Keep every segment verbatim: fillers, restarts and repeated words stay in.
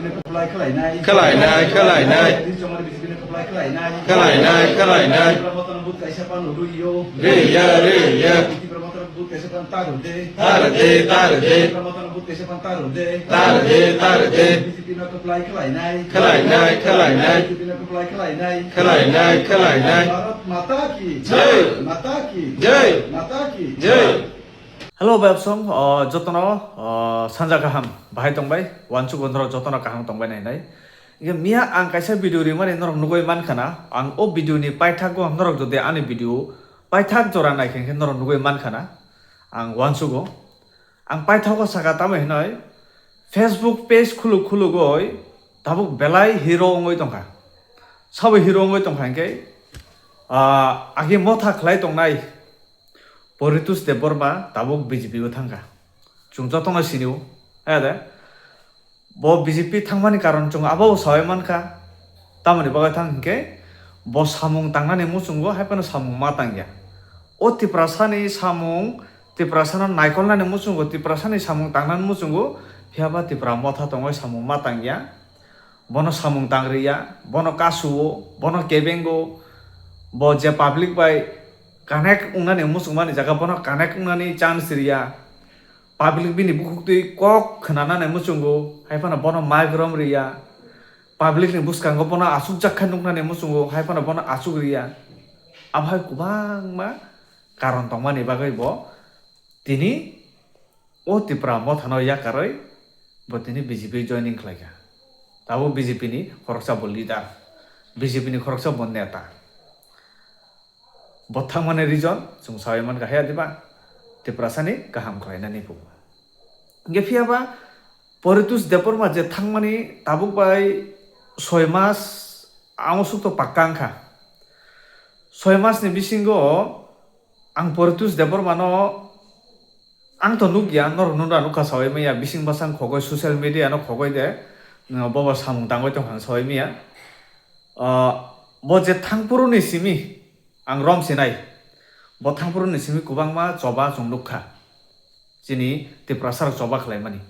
Khlainai, khlainai, khlainai. Khlainai, khlainai. Riya, riya. Tarde, tarde. Tarde, tarde. Khlainai, khlainai. Khlainai, khlainai. Jai. Jai. Hello, bai apsong, o, jotono, o, sanja kaham, bahai tongbai, uansuk uansuk jotono kaham tongbai nai nai. Hingke miya ang kaisa video rimani norok nugui mankha na, ang o video ni paithak o norok jodi ani video paithak jora naikha hingke norok nugui mankha na, ang uansugo. Ang paithak o saka tamo hinoi Facebook page khuluk khulugoi tabuk belai hero wngoi tongkha. Sabo hero wngoi tongkha hingke, a, agi motha khlai tongnai Poritus Debbarma tabuk B J P o thangkha. Chwng jotono sinio, he de? Bo B J P thangmani karon chwng abo sawi mankha. Tamoni bagwi thang hinkhe bo samung tangnani muchungo hai phano samung ma tangya. O Tiprasani samung, Tiprasano naikolnani muchungo, Tiprasani samung tangnani muchungo, phiyaba Tipra motha tongwi samung ma tangya. Bono samung tangriya, bono kasuo, bono kebengo, bo je public bai connect wngnani muchungmani jaga bono connect wngnani chance riya. Public bini bukhuktwi kok khwnanani muchungo, hai phano bono mic rom riya. Public ni bwskango bono achukjak khe nuknani muchungo, hai phano bono achuk riya. Abo hai kwbangma karon tongmani bagwi bo tini o Tipra mothano yakarwi bo tini B J P joining khlaikha. Abo B J P ni khoroksa bo leader, B J P ni khoroksa bo neta. Bo thangmani reason chwng sawi mankha, he diba? Tiprasani kaham khlainani phuru. Hingke phiyaba Poritus Debbarma je thangmani tabuk bai soi mas amo sukto pakka wngkha. Soi mas ni bisingo ang Poritus Debbarmano ang to nukya, norok nuna nukha sawi maya, bising bwsang khogoi social media no khogoi de, bobo samung tangwi tongkha sawi maya. Ah, bo je thangphuruni simi ang rom sinai, bo thangphuruni simi kwbangma choba chwng nukha, chini Tiprasa rok choba khlaimani.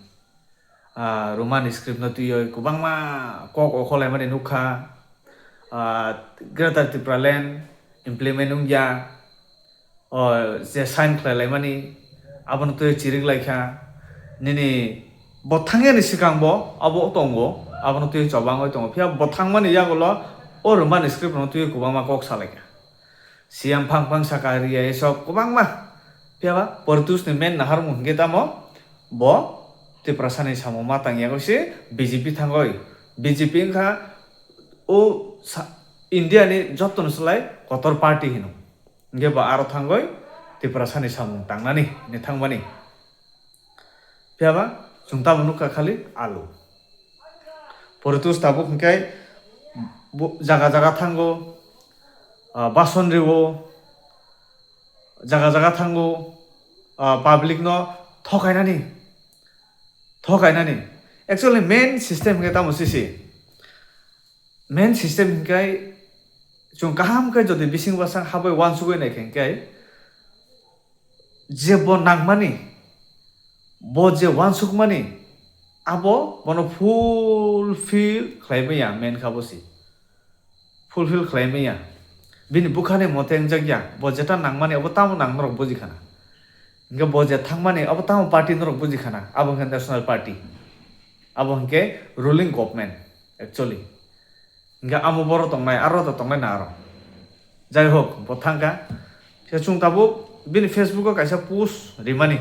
Ah, Roman script no twiwi kwbangma kok okholaimani nukha. Ah, Greater Tipraland implement wngya. O je sign khlai laimani, abono twi chirik lai kha. Nini bo thangyani swkang bo abo tongo, abono twi chobangwi tongo. Phiya bo thangmani yagulo o Roman script no twi kwbangma kok sa lai kha. Siyam phang phang saka riya esok kwbangma. Phiya ba Portus ni main naharmung hwnkhe tamo bo Tiprasa ni samung ma tangya se B J P thangoi. B J P wngkha o sa-, India ni joto ni slai kotor party hino. Hingke bo aro thangoi Tiprasani samung tangnani ni thangmani. Phiyaba chwng tamo nukha khali alu. Poritus tabuk hingke bo jaga jaga thango, ah, bason riwo, jaga jaga thango, ah, public no thokainani, thokainani. Actually main system hingke tamo sisi. Main system hingkai chwng kaham khe jodi bising bwsang habwi uansugwi naikha hingkai je bo nangmani, bo je uansukmani, abo bono fulfill khlai maya, main kha bo se fulfill khlai maya. Bini bukhani mote wngjak ya, bo jeta nangmani abo tamo nang norok buji khana. Hingke bo je thangmani abo tamo party norok buji khana, abo hingke national party, abo hingke ruling government actually. Hingke amo boro tongnai, aro to tongnai na aro. Jai hok, bo thangkha. Khe chwng tabuk bini Facebook o kaisa post rimani.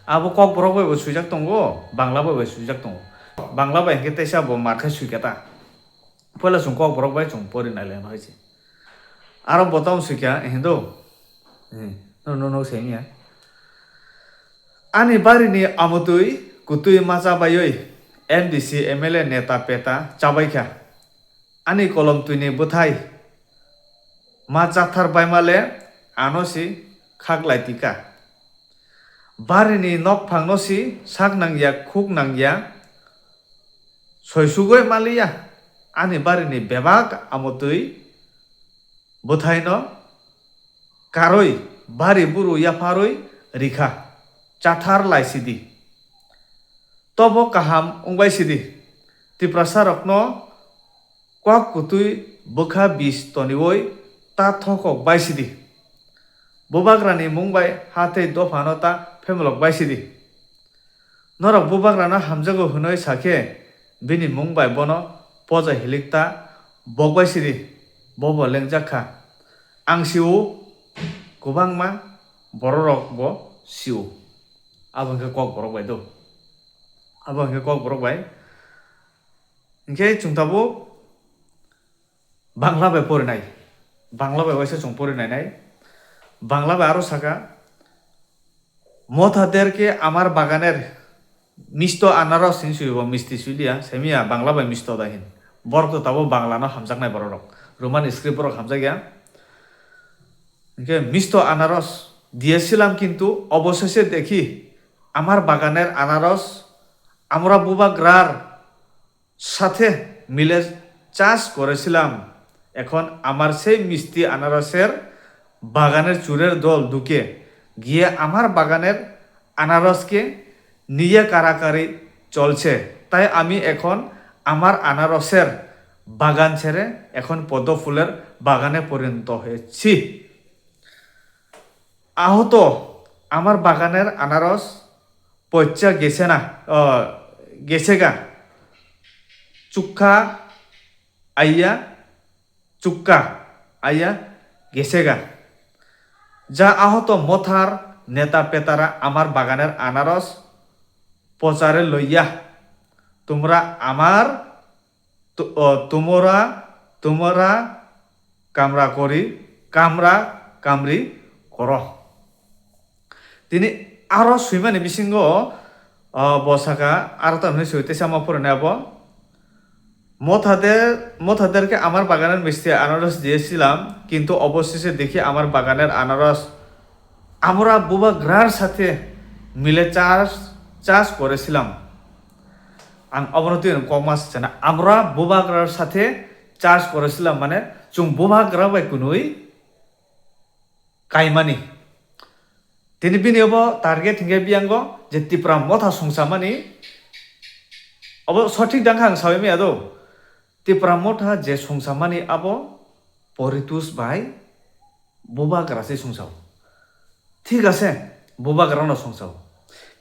Abo Kokborok bai bo swijak tongo, Bangla bai bo swijak tongo. Bangla bai hingke teisa bo mar khe swi khe ta. Puila chwng Kokborok bai chwng pori nai lai hai se. Aro bo tamo swi kha, hindo. Hmm, no, no, no, semi ya. Ani bari ni amotwi kutwi macha baiwi M D C, M L A, neta peta chabai kha. Ani kolom twini bwthai ma chathar baima le ano si khaklai tika. Barini nokphangno si sak nangya, khuk nangya, soisugwi maliya. Ani barini bebak amotwi bwthaino karwi bari buru yapharwi rikha, chathar lai sidi. Tobo kaham wngbai sidi. Tiprasarokno kok kwtwi bwkha bis toniwi ta thokok bai sidi. Bubagrani mung bai ha tei dophano ta phemlok bai sidi. Norok bubagrano hamjago hwnwi sa khe bini mung bai bono poja hilik ta bok bai sidi, bobo lengjak kha. Ang si-o, kwbangma bororok bo si-o. Abo hwnkhe kok borok bai do. Abo hwnkhe kok borok bai. Hwnkhe chwng tabuk Bangla bai porinai. Bangla bai waisa chwng porinai nai. Bangla bai aro saka, "Motha der ke amar baganer misto anaros" hin sui bo misti sui liya. Semiya Bangla bai misto da hin. Borok to tabuk Bangla no hamjaknai borok rok. Roman script borok hamjakya. Hwnkhe misto anaros diyesilam kintu obosese dekhi amar baganer anaros amra bubagrar সাথে মিলে চাষ করেছিলাম। এখন আমার সেই মিষ্টি আনারসের বাগানের চোরের দল ঢুকে গিয়ে আমার বাগানের আনারসকে নিয়ে কাড়াকাড়ি চলছে। তাই আমি এখন আমার আনারসের বাগান ছেড়ে এখন পদ্ম ফুলের বাগানে পরিণত হয়েছি। আহত আমার বাগানের আনারস পচা গেছে না, আহ, গেছে গা। চুক্কা আইয়া, চুক্কা আইয়া গেছে গা। যা আহত মথার নেতা পেতারা আমার বাগানের আনারস পচারে লইয়া তোমরা আমার তো, ও, তোমরা, তোমরা কামড়া করি, কামড়া কামড়ি করো। Tini aro swimani bisingo, o, bo saka, aro tamni swi teisa ma phurinai abo. Mothader, mothaderke আমার বাগানের মিষ্টি আনারস দিয়েছিলাম, কিন্তু অবশেষে দেখি আমার বাগানের আনারস আমরা বুবাগ্রার সাথে মিলে চাষ, চাষ করেছিলাম। Ang obono twi kokma sana, আমরা বুবাগ্রার সাথে চাষ করেছিলাম, মানে, chwng bubagra bai kwnwi kaimani. Tini bini obo target hinkhe biyango je Tipra motha songchamani. Obo sothik dangkha ang sawi maya do. Tipra motha je songchamani abo Poritus bai bubagra se songchao. Thik ase, bubagra no songchao.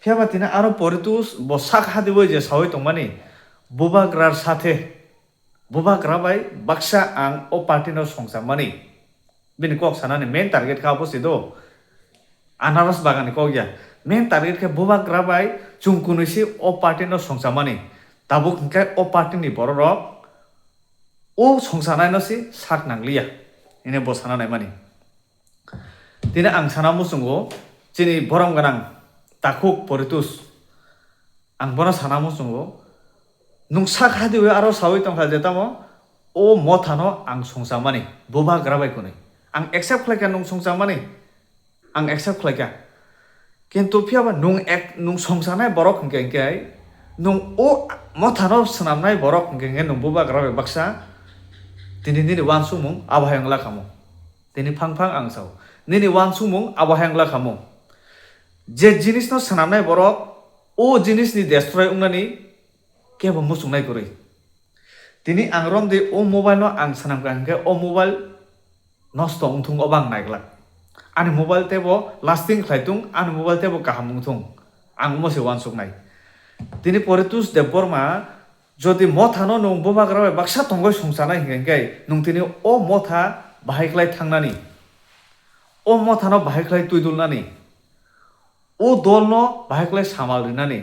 Phiya ba tini aro Poritus bo sak hadiwi je sawi tongmani, bubagrar sathe, bubagra bai baksa ang o party no songchamani. Bini kok sanani main target kha abo se do. Anaros bagan ni kok ya. Main target khe bubagra bai chwng kunui se o party no songchamani. Tabuk hinkhe o party ni borok rok o songchanai no se sak nangliya. Hine bo sana naimani. Tini ang sana muchungo, chini borom gwnang takhuk Poritus. Ang bono sana muchungo, nwng sak hadiwi aro sawi tongkha je tamo, o mothano ang songchamani, bubagra bai kwnwi. Ang accept khlaikha nwng songchamani, ang accept khlaikha. Kintu phiya ba nwng ek, nwng songchanai borok hinkhe, hinkhe nwng o mothano swnamnai borok hinkhe, hinkhe nwng bubagra bai baksa tini nini uansukmung abo hai wngla khamu. Tini phang phang ang sao. Nini uansukmung abo hai wngla khamu. Je jinisno swnamnai borok, o jinisni destroy wngnani kebo muchungnai kwrwi. Tini ang romdi o mobile no ang swnamkha hinkhe o mobile nosto wngthung obo ang naiglak. Ani mobile teibo lasting khlaitung, ani mobile teibo kaham wngthung. Ang omo se uansuknai. Tini Poritus Debbarma jodi mothano nwng bubagra bai baksa tongwi songchanai hinkhe, hinkhe nwng tini o motha bahai khlai thangnani, o mothano bahai khlai twidulnani, o dolno bahai khlai samal rinani,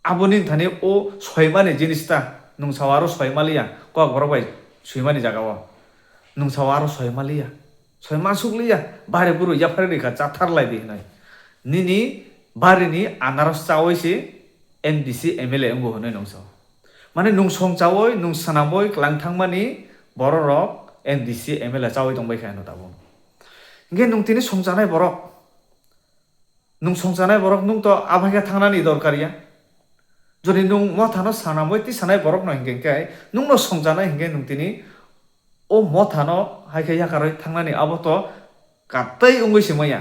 aboni thani o soimani jinis ta nwng sao aro soimaliya, kokborok bai soimani jaga o nwng sao aro soimaliya. Soi ma sukliya, bari buru yaphari rikha, chathar lai di hinwi. Nini barini anaros chawi se M D C M L A wngbo hinwi nung sao. Mane nung song chawi, nung swnamwi kwlang thangmani bororok M D C M L A chawi tongbai kha hino tabuk. Hinkhe nung tini song chanai borok. Nung song chanai borok nung to abhaikhe thangnani dorkar ya. Jodi nung mothano swnamwi tisanai borokno hinkhe hinkhe nungno song chanai hinkhe nung tini o mothano hai khe yakarwi thangnani abo to katwi wngwi se maya.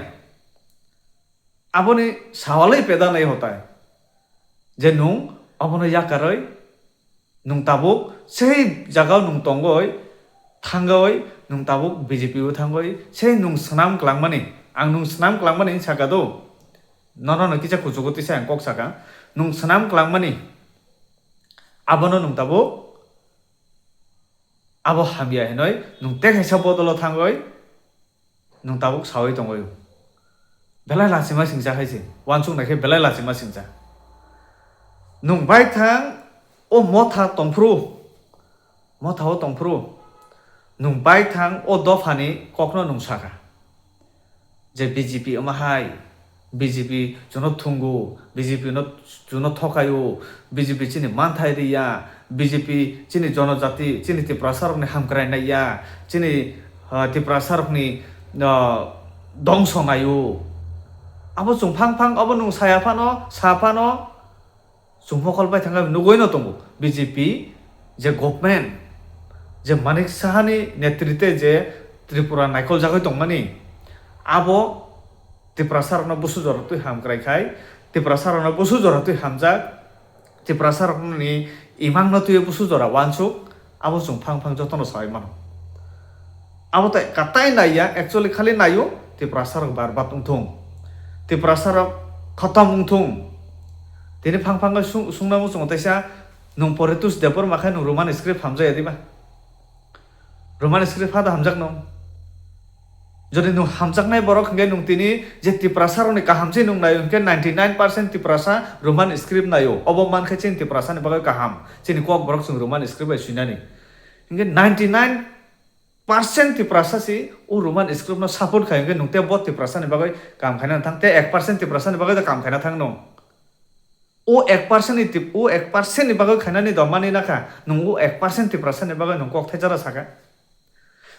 Aboni sawalwi peda nai hotai je nung abono yakarwi Nwng tabuk sei jagao nwng tongoi, thangoi, nwng tabuk B J P o thangoi, sei nwng swnam kwlangmani, ang nwng swnam kwlangmani wng saka do. Nono no kisa kuchugo tisa ang kok saka. Nwng swnam kwlangmani, abono nwng tabuk abo hamya hinoi nwng tei kaisa bodolo thangoi, nwng tabuk sawi tongoi. Belai lachima singcha hai se, uansuk nai khe belai lachima singcha. Nwng bai thang o motha tongphuru, motha o tongphuru, nwng bai thang o dophani kokno nwng saka. Je B J P wma hai, B J P chuno thungo, B J P no chuno thokaio, B J P chini manthai riya, B J P chini jonojati, chini Tiprasa rokni hamkrai naiya, chini, ah, Tiprasa rokni, ah, dongso naio. Abo chwng phang phang, abo nwng saya phano, sa phano, chwng mokol bai thangkha nugui no tongo. B J P je government, je Manik Sahani netrite je Tripura naikol jagoi tongmani, abo Tiprasa rokno busu jora twi hamkrai khai, Tiprasa rokno busu jora twi hamjak, Tiprasa rokni imang no twi busu jora uansuk, abo chwng phang phang jotono sawi mano. Abo tai katai naiya, actually khali naio Tiprasa rok barbat wngthung, Tiprasa rok khotom wngthung. Tini phang phang sung-, sungna muchungo teisa, nwng Poritus Debbarma khai nwng Roman script hamjaya diba? Roman script hada hamjak nwng. Jodi nwng hamjaknai borok hwnkhe nwng tini je Tiprasa rokni kaham se nwng naio hwnkhe ninety nine percent Tiprasa Roman script naio. Obo mankhe chini Tiprasa ni bagwi kaham. Chini kok borok chwng Roman script bai swinani. Hwnkhe ninety nine percent Tiprasa si o Roman script no support khai hwnkhe nwng tei bo Tiprasa ni bagwi kam khaina thang tei ek percent Tiprasa ni bagwi da kam khaina thang nwng. O ek percent ni tip-, o ek percent ni bagwi khainani do mani nakha, nwng o ek percent Tiprasa ni bagwi nwng kok thaichara saka.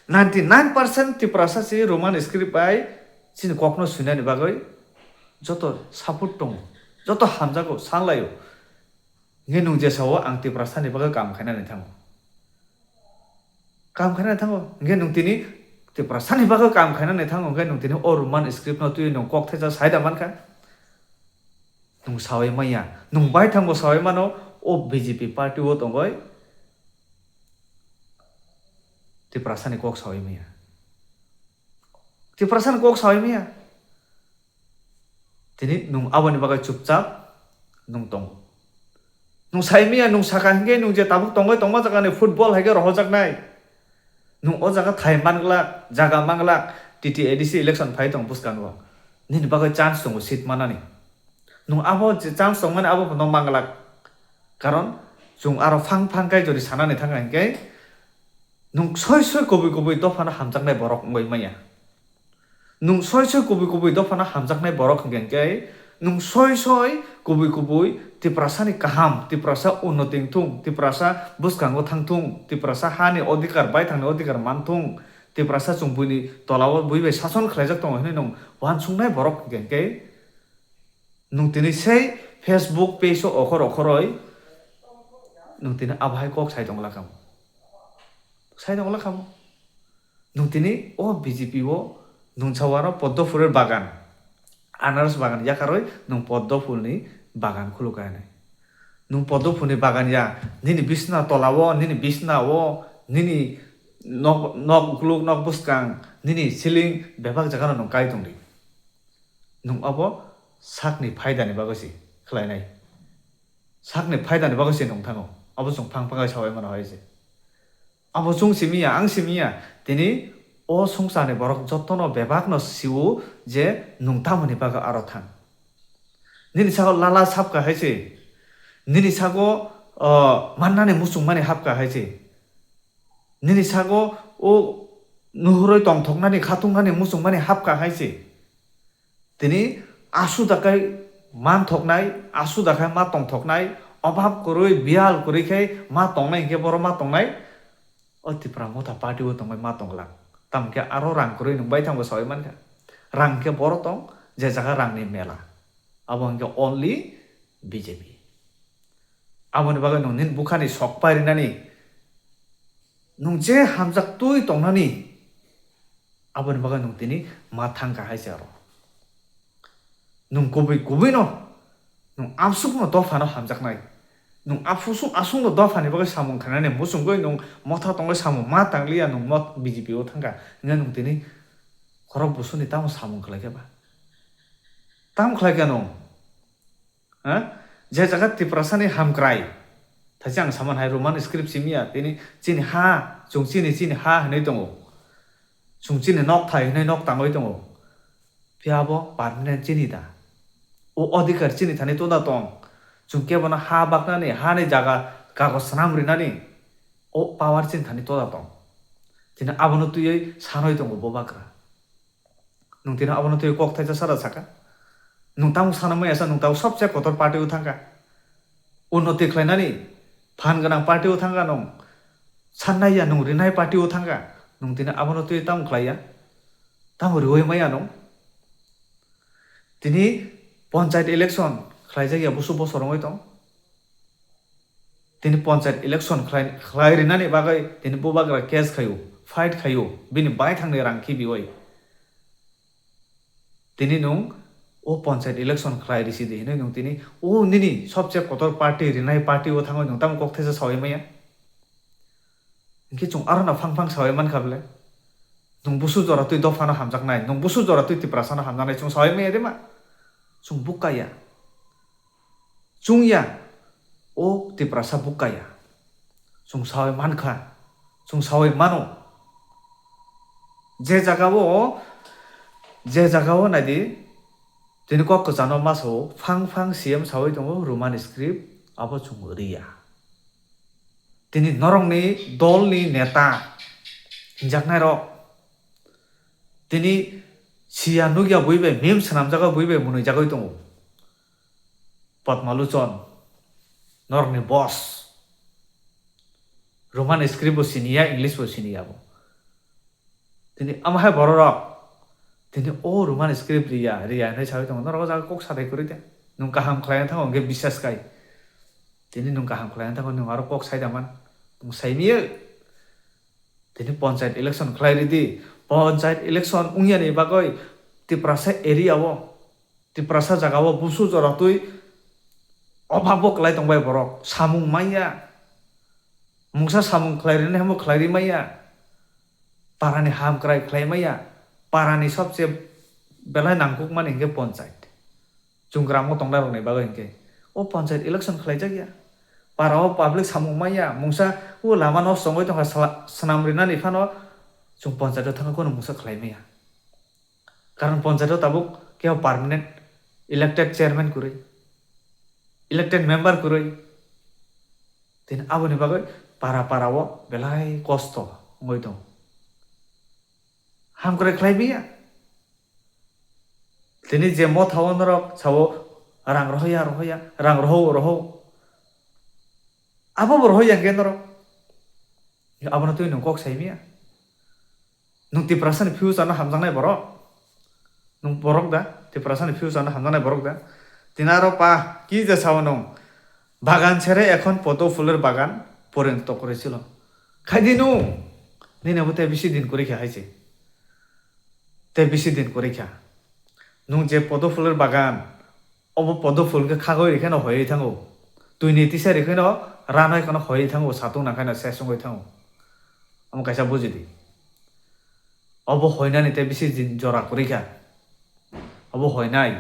Ninety nine percent Tiprasa si Roman script bai chini kokno swinani bagwi joto support tongo, joto hamjago, sanlaio. Hwnkhe nwng jesao ang Tiprasa ni bagwi kam khainani thango. Kam khaina thango. Hwnkhe nwng tini Tiprasani bagwi kam khainani thango, hwnkhe nwng tini o Roman script no twiwi nwng kok thecha sai da mankha. Nwng sawi manya. Nwng bai thango sawi mano o B J P party o tongoi Tiprasani kok sawi manya. Tiprasani kok sawi manya. Tini nwng aboni bagwi chupchap nwng tongo. Nwng sai manya, nwng saka hinkhe nwng je tabuk tongwi tongma jaga ni football hai khe rohojaknai. Nwng o jaga thai manglak, jaga manglak, T T A D C election phai tong bwskango. Nini bagwi chance tongo seat manani. Nwng abo je chance tongmani abo phano manglak. Karon chwng aro phang phang khe jodi sanani thang hinkhe nwng soi soi kubui kubui dophano hamjaknai borok wngwi manya. Nwng soi soi kubui kubui dophano hamjaknai borok hwnkhe khe, nwng soi soi kubui kubui Tiprasani kaham, Tiprasa unnoti wngthung, Tiprasa bwskango thangthung, Tiprasa hani odhikar, baithangni odhikar manthung, Tiprasa chwng buini tolao bui bai sason khlaijak tongo hinwi nwng uansuknai borok hwnkhe khe, nwng tini sei Facebook page o okhor okhoroi nwng tini abo hai kok sai tongla kamo. Sai tongla kamo. Nwng tini o B J P o nwng sawaro poddo phulni bagan, anaros bagan yakarwi nwng poddo phulni bagan khulukha hinwi. Nwng poddo phulni bagan ya, nini bisna tolao, nini bisna o, nini nok, nok ukluk, nok bwskang, nini ceiling bebak jagano nwng kai tongdi. Nwng obo sakni phaidani bagwi se khlainai. Sakni phaidani bagwi se nwng thango. Abo chwng phang phang khe sawi mano hai se. Abo chwng simi ya, ang simi ya. Tini o swngcharni borok jotono bebakno sio je nwng tamoni bagwi aro thang. Nini sago lala sapka hai se. Nini sago, o, mannani muchungmani hapka hai se. Nini sago o nuhurwi tongthoknani, khatungnani, muchungmani hapka hai se. Tini aswk da khe manthoknai, aswk da khe ma tongthoknai, obhab kwrwi, biyal kwrwi khe ma tongnai hinkhe borok ma tongnai, o Tipra Motha Party o tongbai ma tongglak. Tamo khe aro rang kwrwi nwng baithangbo sawi mankha. Rang khe borok tong, je jaga rangni mela. Abo hinkhe only B J P. Aboni bagwi nwng nini bukhani sok pairinani, nwng je hamjak twi tongnani, aboni bagwi nwng tini ma thangkha hai se aro. Nwng kubui kubui no, nwng amsukno dophano hamjaknai. Nwng aphusung aswkno dophani bagwi samung khlainani muchungwi nwng motha tongwi samung ma tangliya, nwng mot-, B J P o thangkha. Hwnkhe nwng tini khorok busuni tamo samung khlaikha ba? Tamo khlaikha nwng? Ha? Je jaga Tiprasani hamkrai, thaisa ang saman hai Roman script simiya, tini chini ha, chwng chini, chini ha hinwi tongo. Chwng chini nok thai hinwi nok tangwi tongo. Phiya bo permanent chini da? O adhikar chini thani toda tong? Chwng kebono ha baknani, hani jaga kagoj swnam rinani o power chini thani toda tong? Tini abono twiwi sanwi tongo bo bagra. Nwng tini abono twiwi kok thaisa sara saka? Nwng tamo sana maya sa, nwng tamo sobse kotor party o thangkha. Unnoti khlainani phan gwnang party o thangkha nwng. Sannai ya nwng rinai party o thangkha. Nwng tini abono twiwi tamo khlaiya? Tamo riwi maya nwng? Tini panchayat election khlaijak ya busu bosor wngwi tong. Tini panchayat election khlai, khlai rinani bagwi tini bubagra case khaio, fight khaio, bini baithangni rang khibiwi. Tini nwng o panchayat election khlai risi di hinwi nwng tini o nini sobse kotor party rinai party o thangwi nwng tamo kok thaisa sawi maya? Hinkhe chwng arona phang phang sawi mankha bwle? Nwng busu jora twi dophano hamjaknai, nwng busu jora twi Tiprasano hamjaknai chwng sawi maya de ma? Chwng bukka ya. Chwng ya, o Tiprasa bukka ya. Chwng sawi mankha, chwng sawi mano. Je jagao, je jagao naidi, tini kok kwchano ma sao, phang phang C M sawi tongo, Roman script, abo chwng riya. Tini norokni dolni neta hinjaknairok, tini siya nukya bui bai, meme swnamjago bui bai mwnwijagwi tongo. Padma Lochon, norokni boss. Roman script bo siniya, English bo siniya bo. Tini amo hai bororok, tini o Roman script riya, riya hinwi sawi tongo. Norok o jaga kok sadai kwrwi de. Nwng kaham khlai thango, hwnkhe bisas kai. Tini nwng kaham khlai thango, nwng aro kok sai da man. Nwng sai miyo. Tini panchayat election khlai ridi. Panchayat election wngyani bagwi Tiprasa area o, Tiprasa jaga o busu jora twi obhab bo kwlai tongbai borok. Samung manya. Mungsa samung khlai rina hemo khlai ri manya. Parani ham kwrai khlai manya. Parani sobse belai nangkukmani hinkhe panchayat. Chwng gramo tongnai rokni bagwi hinkhe o panchayat election khlaijak ya. Para o public samung manya, mungsa o lama nosto wngwi tongkha, sla-, swnam rinani phano chwng panchayat o thangwi kheno mungsa khlai manya. Karon panchayat o tabuk kebo permanent elected chairman kwrwi, elected member kwrwi. Tini aboni bagwi para para o belai kosto wngwi tongo. Ham kwrai khlai manya. Tini je motha o norok sao rang rohoya, rohoya, rang roho, roho. Abo bo rohoya hwnkhe norok. Abono twi nwng kok sai manya. Nwng Tiprasani future no hamjaknai borok. Nwng borok da? Tiprasani future no hamjaknai borok da? Tini aro pa, ki je sao nwng? Bagan sere ekhon podo phuler bagan, poreng tokore chilo. Khaidi nwng? Nini abo tei bisi din kwrwi kha hai se. Tei bisi din kwrwi kha. Nwng je podo phuler bagan, obo podo phul khe khagwi rikhe no hoiwi thango. Twini tisa rikhe no ranai kheno hoiwi thango, satung nangkhe no ses wngwi thango. Omo kaisa buji di. Obo hoinani tei bisi din jora kwrwi kha. Obo hoinai.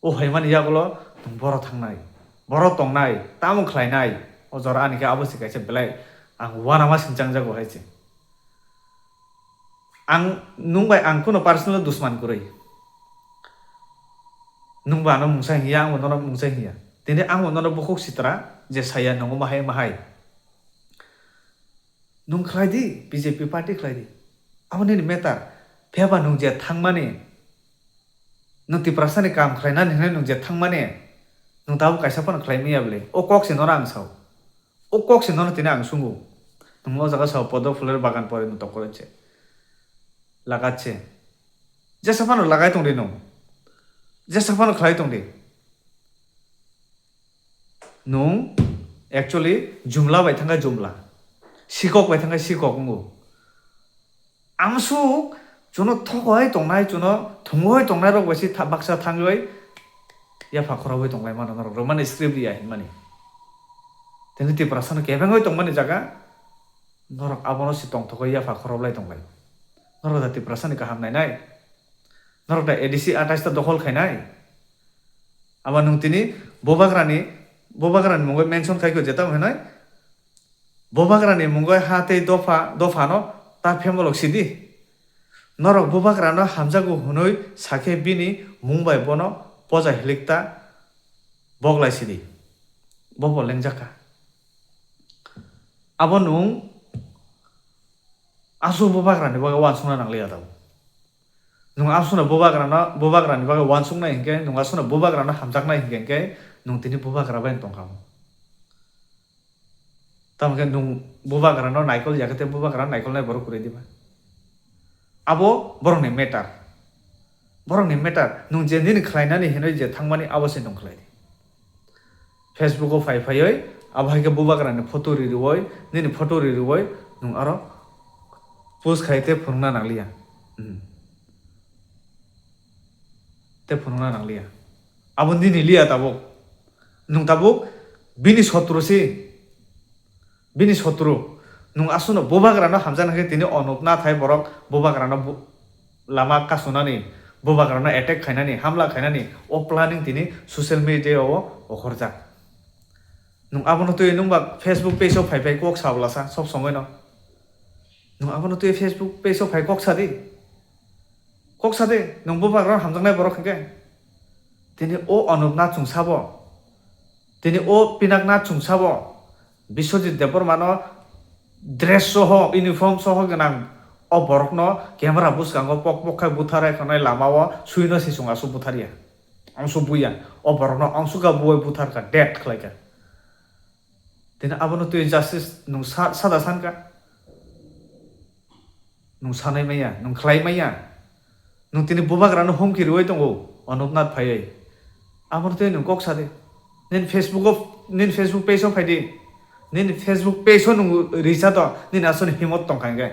O hoimani yagulo nwng boro thangnai, boro tongnai, tamo khlainai, o jora ani khe abo se kaisa belai ang uanama sinchangjago hai se. Ang nwng bai ang kuno personal dusman kwrwi. Nwng bo ano mungsa hiya, ang bo nono mungsa hiya. Tini ang bo nono bukhuk sitra je saya nongo mahai mahai. Nwng khlai di, B J P party khlai di. Abo nini matter. Phiya ba nwng je thangmani, nwng Tiprasani kam khlainani hwnwi nwng je thangmani, nwng tabuk kaisa phano khlai manya bwle. O kok se nono ang sao. O kok se nono tini ang sungo. Nwng o jaga sao podo phuler bagan pore nwng tokore se. Lagat se. Jesa phano lagai tong di nwng. Jesa phano khlai tong di. Nwng actually jumla bai thangkha jumla, sikok bai thangkha sikok wngo. Amsuk chuno thogoi tongnai, chuno thwngoi tongnai rok bai se tha-, baksa thangwi yapha khorogwi tonglai mano norok, Roman script ya hinmani. Nini Tiprasano kebengwi tongmani jaga, norok abono se tongthogwi yapha khoroplai tonglai. Norok da Tiprasani kaham nainai? Norok da A D C atais ta dokhol khainai? Abo nwng tini Bubagrani, Bubagrani mungwi mention khai kho, jeta hwnwi, Bubagrani mungwi ha tei dopha, dophano ta phemolok sidi. Norok Bubagrano hamjago hwnwi sakhe bini mung bai bono poja hilikta boklai sidi. Bobo lengjak kha. Abo nwng aswk Bubagrani bagwi uansukna nangliya tabuk. Nwng aswkno Bubagrano, Bubagrani bagwi uansuknai hinkhe, nwng aswkno Bubagrano hamjaknai hinkhe, hinkhe nwng tini Bubagra bai tongkha. Tamo khe nwng Bubagrano naikol ya khe tei Bubagrano naikolnai borok kwrwi diba? Abo borokni matter. Borokni matter. Nwng je nini khlainani hinwi je thangmani abo se nwng khlai di. Facebook o phai phaiwi, abo hai khe Bubagrani photo ri rwui, nini photo ri rwui, nwng aro post khai tei phunukna nangliya. Hmm. Tei phunukna nangliya. Abo nini liya tabuk. Nwng tabuk bini sotru si. Bini sotru. Nwng aswkno Bubagrano hamjakna khe tini Anup Nath hai borok Bubagrano bu-, lama kasunani, Bubagrano attack khainani, hamla khainani, o planning tini social media o okhorjak. Nwng abono twi nwng ba Facebook page o phai phai kok sa bwlasa sob somoi no. Nwng abono twi Facebook page o phai kok sa di. Kok sa di, nwng Bubagrano hamjaknai borok hinkhe. Tini o Anup Nath chwng sabo. Tini o Pinak Nath chwng sabo. Biswajit Debbarmano dress soho, uniform soho gwnang o borokno camera bwskango pok pok khai butharai khonai lamao suino se chwng aswk butharya. Angsuk buya. O borokno angsuk kha buwai buthar kha, death khlai kha. Tini abono twi justice nwng sa-, sada san kha. Nwng sanai maya, nwng khlai maya. Nwng tini Bubagrano humki rwui tongo, Anup Nath phaiwi. Abono twi nwng kok sa di. Nini Facebook o, nini Facebook page o phai di. Nini Facebook page o nwng risa to, nini aswkni himot tong kha hinkhe.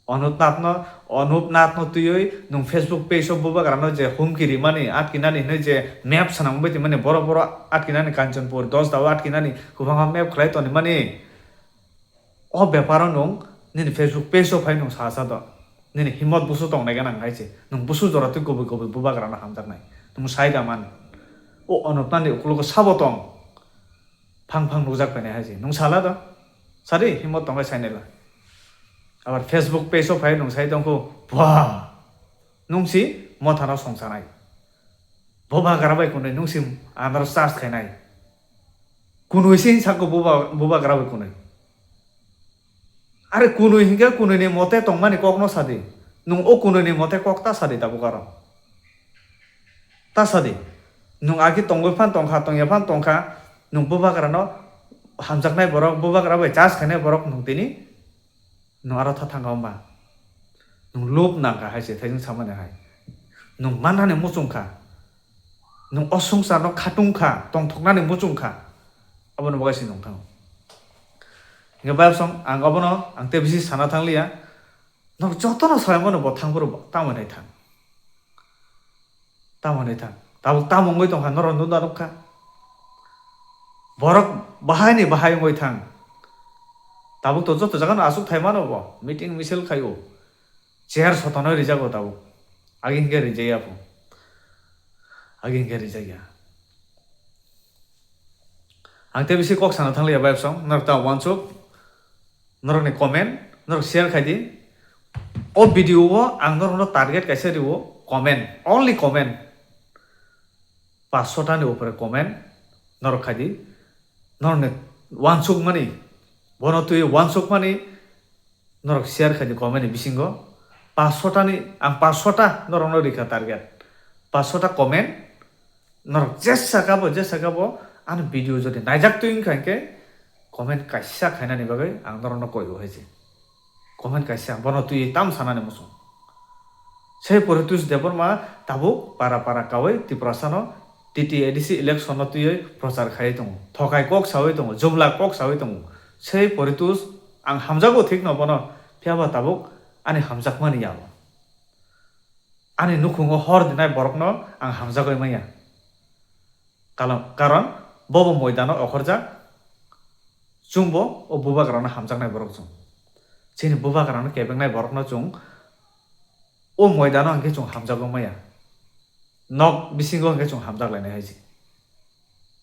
Anup Nathno, Anup Nathno twiwi nwng Facebook page o Bubagrano je humki rimani, atkinani hinwi je map swnam wngwi tongmani, borok borok atkinani Kanchanpur, Dosda o atkinani kwbangma map khlai tonimani. O beparo nwng nini Facebook page o phai nwng sa sa do. Nini himot busu tongnai gana wng hai se. Nwng busu jora twi kubui kubui Bubagrano hamjaknai. Nwng sai da man. O Anup Nathni ukologo sabo tong. Phang phang nukjak painai hai se. Nwng sala do? Sadi, himot tongkhe sainai la. Abar Facebook page o phai nwng sai tongkhu, bwah! Nwng si mothano songsanai. Bubagra bai kunui nwng si andro charge khainai. Kunui si sakhu buba-, Bubagra bai kunui. Are kunui hinkhe kunuini mote tongmani kokno sadi. Nwng o kunuini mote kok ta sadi tabuk aro. Ta sadi. Nwng agi tongwi phan tongkha, tongya phan tongkha. Nwng Bubagrano hamjaknai borok, Bubagra bai charge khainai borok nwng tini nwng aro tha thangkha wngba. Nwng lob nangkha hai se, thaijwng samani hai. Nwng mannani muchung kha. Nwng o swngcharno khatung kha, tongthoknani muchung kha. Aboni bagwi se nwng thango. Hingke bayapsong ang obono ang tei bisi sana thangliya. Nok jotono saimano bo thangphuru tamo hinwi thang. Tamo hinwi thang. Tabuk tamo wngwi tongkha, norok nukna nukha. Borok bahaini bahai wngwi thang. Tabuk to joto jagano aswk thai mano bo. Meeting misil khaio. Chair sotonwi rijago tabuk. Agi hinkhe rijaya pho. Agi hinkhe rijaya. Ang tei bisi kok sana thangliya bayapsong, norok ta wansuk, norokni comment, norok share khai di. O video o ang norokno target kaisa rio, comment, only comment. Paanch sho ta ni upore comment norok khai di. Norokni wansukmani, bono twi wansukmani, norok share khai di comment ni bisingo. Paanch sho ta ni, ang paanch sho ta norokno rikha target. Paanch sho ta comment, norok jesa kabo, jesa kabo, ani video jodi naijak twi wngkha hinkhe, comment kaisa khainani bagwi ang norokno koi o hai se. Comment kaisa, bono twi tam sanani muchung. Sei Poritos Debbarma tabuk para para kawi Tiprasano T T A D C election no twiwi prochar khaiwi tongo. Thokai kok sawi tongo, jumla kok sawi tongo. Sei Poritos ang hamjago thikno bono, phiyaba tabuk ani hamjakmani ya bo. Ani nukhungo hor dinai borokno ang hamjagwi manya. Kalam-, karon bobo moidano okhorjak, Chwngbo o bubagrano hamjaknai borok chwng. Chini bubagrano kebengnai borokno chwng o moidano hwnkhe chwng hamjagwi maya. Nok bisingo hwnkhe chwng hamjak lainai hai se.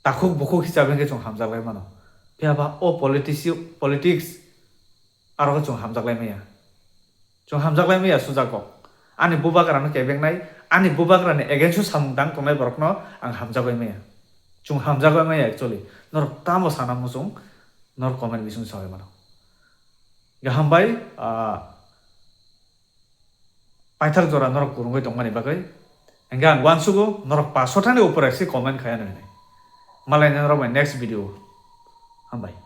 Takhuk bukhuk hisabe hwnkhe chwng hamjak lai mano. Phiya ba o politici-, politics aro chwng hamjak lai maya. Chwng hamjak lai maya sujago. Ani bubagrano kebengnai, ani bubagrani against o samung tang tongnai borokno ang hamjagwi maya. Chwng hamjagwi maya actually. Norok tamo sana muchung, norok comment bising sawi mano. Gaham bai, ah, paithak jora norok kwrwngwi tongmani bagwi. Hingke ang uansugo norok paso thani upor ekse comment khaya nai. Malai norok bai next video. Hambai.